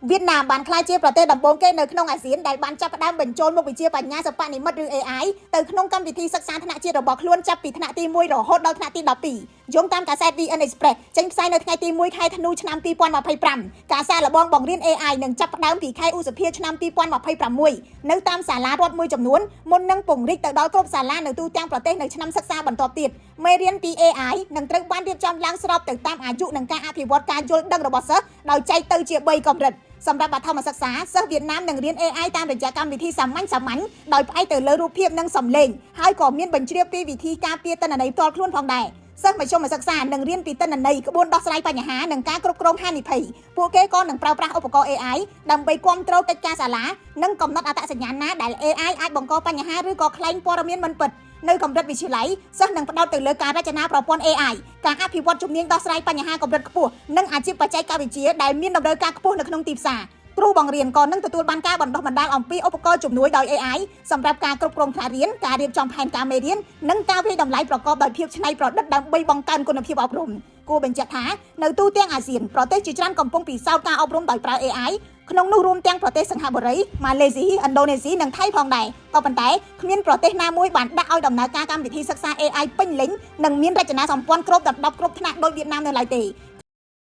វៀតណាមបានក្លាយជាប្រទេសដំបូងគេនៅក្នុងអាស៊ានដែលបានចាប់ផ្ដើមបញ្ចូលមុខវិជ្ជាបញ្ញាសិប្បនិម្មិតឬ AI ទៅក្នុងកម្មវិធីសិក្សាថ្នាក់ជាតិរបស់ខ្លួនចាប់ពីថ្នាក់ទី1រហូតដល់ថ្នាក់ទី12យោងតាមកាសែត VN Express ចេញផ្សាយនៅថ្ងៃទី1ខែធ្នូឆ្នាំ2025ការសាកល្បងបង្រៀន AI នឹងចាប់ផ្ដើមពីខែឧសភាឆ្នាំ2026នៅតាមសាលារដ្ឋមួយចំនួនមុននឹងពង្រីកទៅដល់គ្រប់សាលានៅទូទាំងប្រទេសនៅឆ្នាំសិក្សាបន្ទាប់ទៀតមេរៀនពី AI នឹងត្រូវបានរៀបចំឡើងស្របទៅតាមអាយុនិងការអភិវឌ្ឍការយល់ដឹងរបស់សិស្សដោយចែកទៅជា3កម្រិតសម្រាប់បឋមសិក្សាសិស្សវៀតណាមនឹងរៀន AI តាមរយៈកម្មវិធីសាមញ្ញសាមញ្ញដោយផ្អែកទៅលើរូបភាពនិងសំឡេងហើយក៏មានបញ្ជ្រាបពីវិធីការពារទិន្នន័យផ្ទាល់ខ្លួនផងដែរសិស្សមធ្យមសិក្សានឹងរៀនពីទិន្នន័យក្បួនដោះស្រាយបញ្ហានិងការគ្រប់គ្រងហានិភ័យពួកគេក៏នឹងប្រើប្រាស់ឧបករណ៍ AI ដើម្បីគ្រប់គ្រងកិច្ចការសាលានិងកំណត់អត្តសញ្ញាណណាដែល AI អាចបង្កបញ្ហាឬក៏ក្លែងព័ត៌មានមិនពិតនៅកម្រិតវិទ្យាល័យសិស្សនឹងផ្ដោតទៅលើការរចនាប្រព័ន្ធ AI ការអភិវឌ្ឍជំនាញដោះស្រាយបញ្ហាកម្រិតខ្ពស់និងអាជីពបច្ចេកវិទ្យាដែលមានតម្រូវការខ្ពស់នៅក្នុងទីផ្សារគ្រូបង្រៀនក៏នឹងទទួលបានការបណ្ដុះបណ្ដាលអំពីឧបករណ៍ជំនួយដោយ AI សម្រាប់ការគ្រប់គ្រងថ្នាក់រៀនការរៀបចំផែនការមេរៀននិងការវាយតម្លៃប្រកបដោយភាពច្នៃប្រឌិតដើម្បីបង្កើនគុណភាពអប់រំគួរបញ្ជាក់ថានៅទូទាំងអាស៊ានប្រទេសជាច្រើនកំពុងពិសោធន៍ការអប់រំដោយប្រើ AI ក្នុងនោះរួមទាំងប្រទេសសិង្ហបុរីម៉ាឡេស៊ីឥណ្ឌូនេស៊ីនិងថៃផងដែរក៏ប៉ុន្តែគ្មានប្រទេសណាមួយបានដាក់ឲ្យដំណើរការកម្មវិធីសិក្សា AI ពេញលេញនិងមានរចនាសម្ព័ន្ធគ្រប់ដណ្ដប់គ្រប់ថ្នាក់ដូចវៀតណាមនៅឡើយទេ។